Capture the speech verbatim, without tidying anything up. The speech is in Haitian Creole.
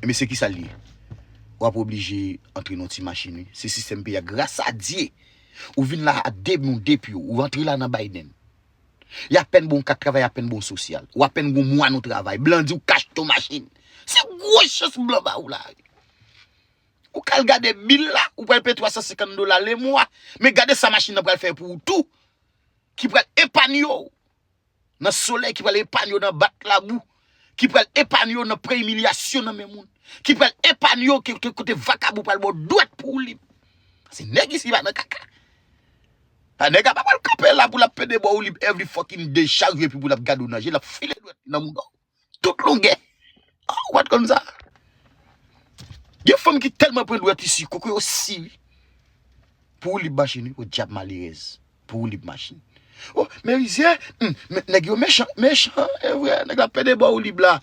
Mesye, kisa l ye? W ap oblije antre nan ti machin, wi. Se sistèm peyi a. Gras a Dye, ou vin la a de men w, de pye w. Ou antre la nan Biden. Y apèn bon kat travay, y apèn bon sosyal. Ou apèn gon mwa nan travay. Blan di w ka achte yon machin. Se gwo chans blan ba ou la. Ou ka al gade bil la, ou pral peye twa san senkant dola lemwa. Men gade sa machin nan pral fè pou ou tou. Ki pral epanye w nan solèy, ki pral epanye w nan bat labou, ki pral epanye w nan pran imilyasyon nan men moun, ki pral epanye w ke, ke kote vakabon pral ba w dwèt pou ou lib. Se nèg isi pa nan kaka. A nèg a pa pral kanpe la pou l ap pede ba ou lib every fucking day, chak jou, epi pou l ap gade w nan je, l ap file dwèt nan mouda w. Tout longè. Oh, w pa t konn sa? Gen fanm ki tèlman pran dwèt isi, koko yo si, wi. Pou ou lib machin, wi, podyab malerèz. Pou ou lib machin. Oh, men rizye, hmm, men nèg yo mechan, mechan, e vre, nèg la pede ba ou lib la.